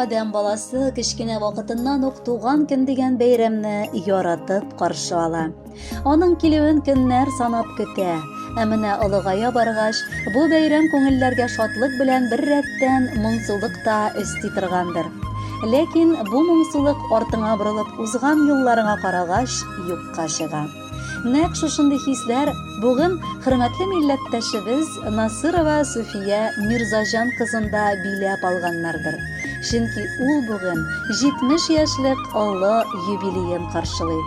адәм баласы кечкенә вакытыннан ук туган көн дигән бәйрәмне яратып каршы ала. Аның килүен көннәр санап көтә. Ә менә олыгая баргач, бу бәйрәм күңелләргә шатлык белән беррәттән моңсулык та өсти торгандыр. Ләкин бу моңсулык артыңа борылып узган юлларыңа карагач юкка чыга. Нәкъ шушындый хисләр бүген хөрмәтле милләттәшебез Насырова Суфия Мирзаҗан кызын да биләп алганнардыр. Чөнки ул бүген 70 яшьлек олы юбилеен каршылый.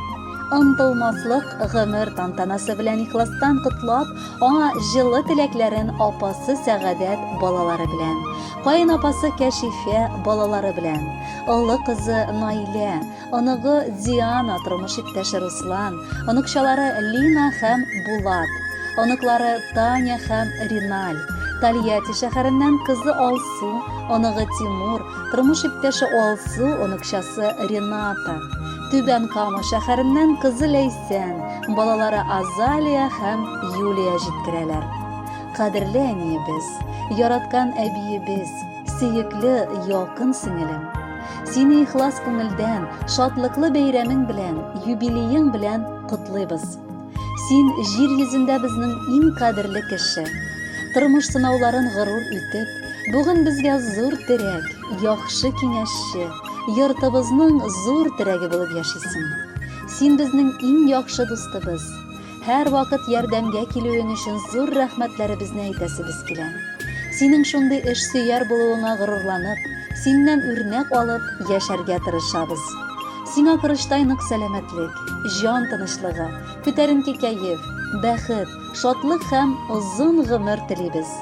Онытылмаслык гомер тантанасы белән ихластан котлап, аңа җылы теләкләрен апасы Сәгадәт балалары белән, каенапасы Кәшифә балалары белән, олы кызы Наилә, Оныгы Диана, тормыш иптәше Руслан, оныкчалары Лина һәм Булат, оныклары Таня һәм Риналь, Тольятти шәһәреннән кызы Алсу, оныгы Тимур, тормыш иптәше Алсу, оныкчасы Рената, Түбән Кама шәһәреннән кызы Ләйсән, балалары Азалия һәм Юлия җиткерәләр. Кадерле әниебез, яраткан әбиебез, сөекле якын сеңелем! Сине ихлас күңелдән, шатлыклы бәйрәмең белән, юбилеең белән котлыйбыз. Син җир йөзендә безнең иң кадерле кеше. Тормыш сынауларын горур үтеп, бүген безгә зур терәк, яхшы киңәшче, йортыбызның зур терәге булып яшисең. Син безнең иң яхшы дустыбыз. Һәрвакыт ярдәмгә килүең өчен зур рәхмәтләребезне әйтәсебез килә. Синең шундый эшсөяр булуыңа горурланып, синнән үрнәк алып яшәргә тырышабыз. Сиңа корычтай нык сәламәтлек, җан тынычлыгы, күтәренке кәеф, бәхет, шатлык һәм озын гомер телибез.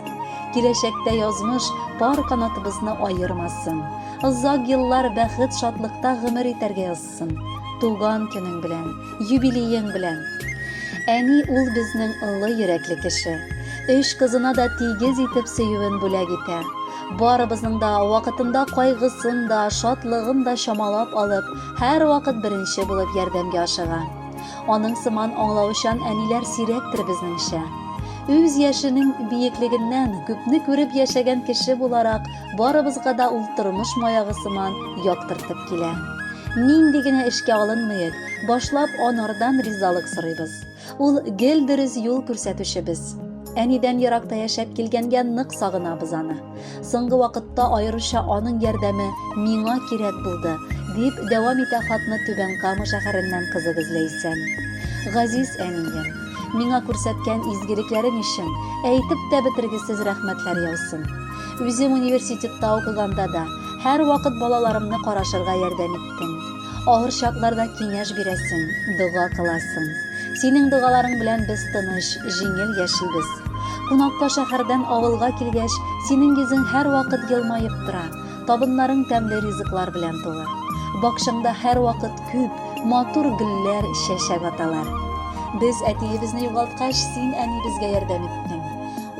Киләчәктә язмыш пар канатыбызны аермасын. Озак еллар бәхет-шатлыкта гомер итәргә язсын. Туган көнең белән! Юбилеең белән! Әни ул безнең олы йөрәкле кеше. Өч кызына да тигез итеп сөюен бүләк итә. Барыбызның да вакытында кайгысын да, шатлыгын да чамалап алып, һәрвакыт беренче булып ярдәмгә ашыга. Аның сыман аңлаучан әниләр сирәктер безнеңчә. Үз яшенең биеклегеннән күпне күреп яшәгән кеше буларак, барыбызга да ул тормыш маягы сыман яктыртып килә. Нинди генә эшкә алынмыйк, башлап анардан ризалык сорыйбыз. Ул гел дөрес юл күрсәтүчебез. Әнидән еракта яшәп килгәнгә нык сагынабыз аны. Соңгы вакытта аеруча аның ярдәме миңа кирәк булды, дип дәвам итә хатны Түбән Кама шәһәреннән кызыгыз Ләйсән. Газиз әнием, миңа күрсәткән изгелекләрең өчен әйтеп тә бетергесез рәхмәтләр яусын. Үзем университетта укыганда да, Һәрвакыт балаларымны карашырга ярдәм иттең. Авыр чакларда киңәш бирәсең, дога кыласың. Синең догаларың белән без тыныч, җиңел яшибез. Кунакка шәһәрдән авылга килгәч, синең йөзең һәрвакыт елмаеп тора, табыннарың тәмле ризыклар белән тулы. Бакчаңда һәрвакыт күп, матур гөлләр чәчәк аталар. Без әтиебезне югалткач, син әнибезгә ярдәм иттең.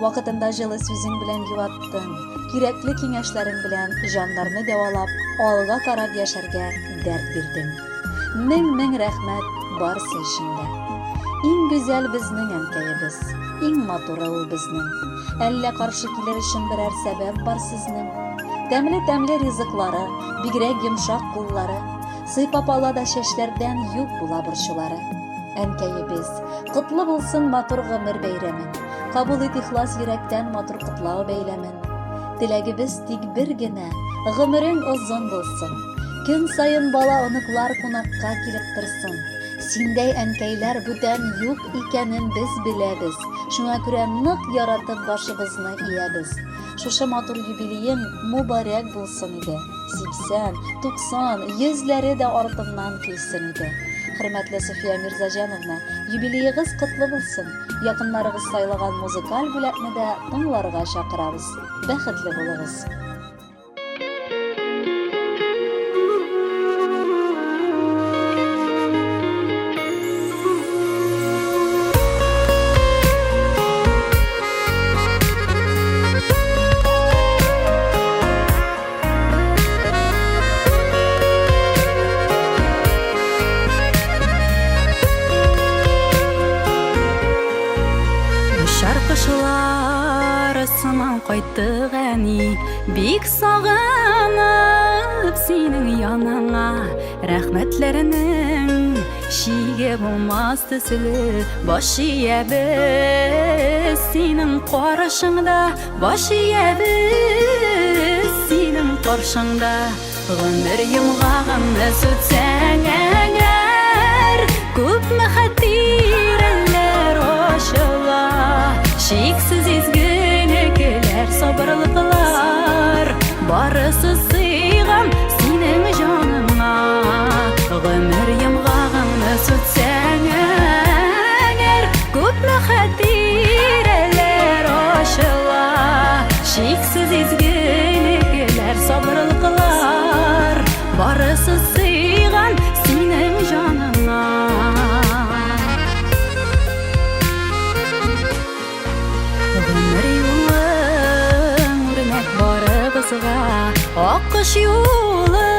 Вакытында җылы сүзең белән юаттың. Кирәкле киңәшләрең белән җаннарны дәвалап, алга карап яшәргә дәрт бирдең. Мең-мең рәхмәт барсы өчен дә. Иң гүзәл безнең әнкәебез, иң матуры ул безнең. Әллә каршы килер өчен берәр сәбәп бар сезнең? Тәмле-тәмле ризыклары, бигрәк йомшак куллары, сыйпап ала да чәчләрдән юк була борчулары. Әнкәебез, котлы булсын матур гомер бәйрәмең. Кабул ит ихлас йөрәктән матур котлау бәйләмен. Теләгебез тик бер генә, гомерең озын булсын. Көн саен бала-оныклар кунакка килеп торсын. Синдәй әнкәйләр бүтән юк икәнен без беләбез. Шуңа күрә нык яратып башыбызны иябез. Шушы матур юбилеең мобарәк булсын иде. 80, 90, йөзләре дә артыннан килсен иде. Хөрмәтле София Мирзаҗановна, юбилеегыз котлы булсын! Якыннарыгыз сайлаган музыкаль бүләкне дә тыңларга чакырабыз. Бәхетле булыгыз! Очар кошлар сыман кайттык, әни, бик сагынып. синең яныңа, рәхмәтләренең чиге булмас төсле. Баш иябез синең каршыңда, баш иябез синең каршыңда. Гомер йомгагыңны сүтсәң әгәр, күпме хатирәләр ачыла. Чиксез изгелекләр, сабырлыклар, барысы сыйган синең җаныңа. Гомер йомгагыңны сүтсәң әгәр, күпме хатирәләр ачыла. Чиксез изгелекләр, сабырлыклар, барысы сыйган синең җаныңа. Гомер юлың үрнәк барыбызга, аккош юлы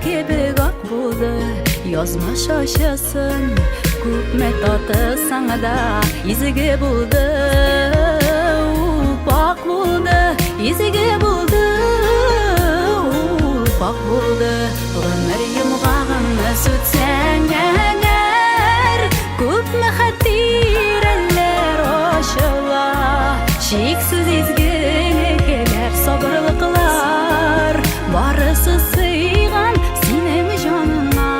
кебек ак булды. Язмыш ачысын күпме татысаң да, изге булды, ул пакь булды, изге булды, ул пакь булды. Гомер йомгагыңны сүтсәң әгәр, күпме хатирәләр ачыла. Чиксез изгелекләр, сабырлыклар, барысы сыйган синең җаныңа.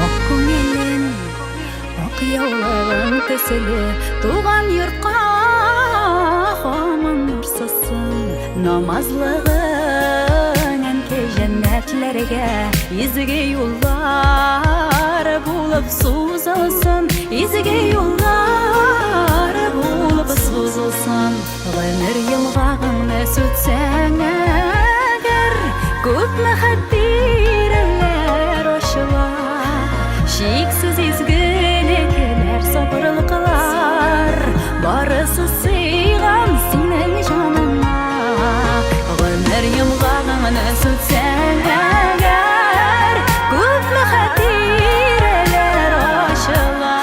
Ак күңелең, ак яулыгың төсле, туган йортка һаман нур сызсын. Намазлыгың, әнкәй, җәннәтләргә изге юллар булып сузылсын, изге юллар булып сузылсын. Гомер йомгагыңны сүтсәң әгәр, күпме хатирәләр ачыла. Чиксез изгелекләр, сабырлыклар, барысы сыйган синең җаныңа. Гомер йомгагыңны сүтсәң әгәр, күпме хатирәләр ачыла.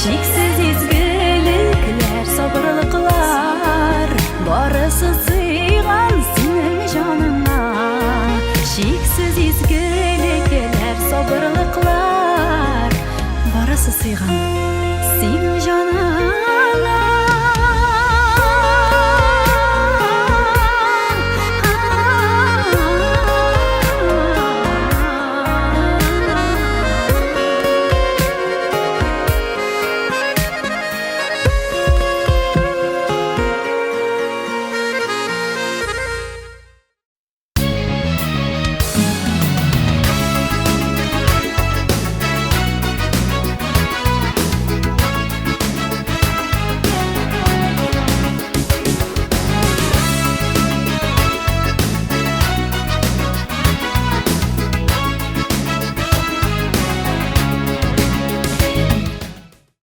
Чиксез изгелекләр, сабырлыклар, барысы сыйган синең җаныңа. Чиксез изгелекләр, сабырлыклар, барысы сыйган синең җаныңа.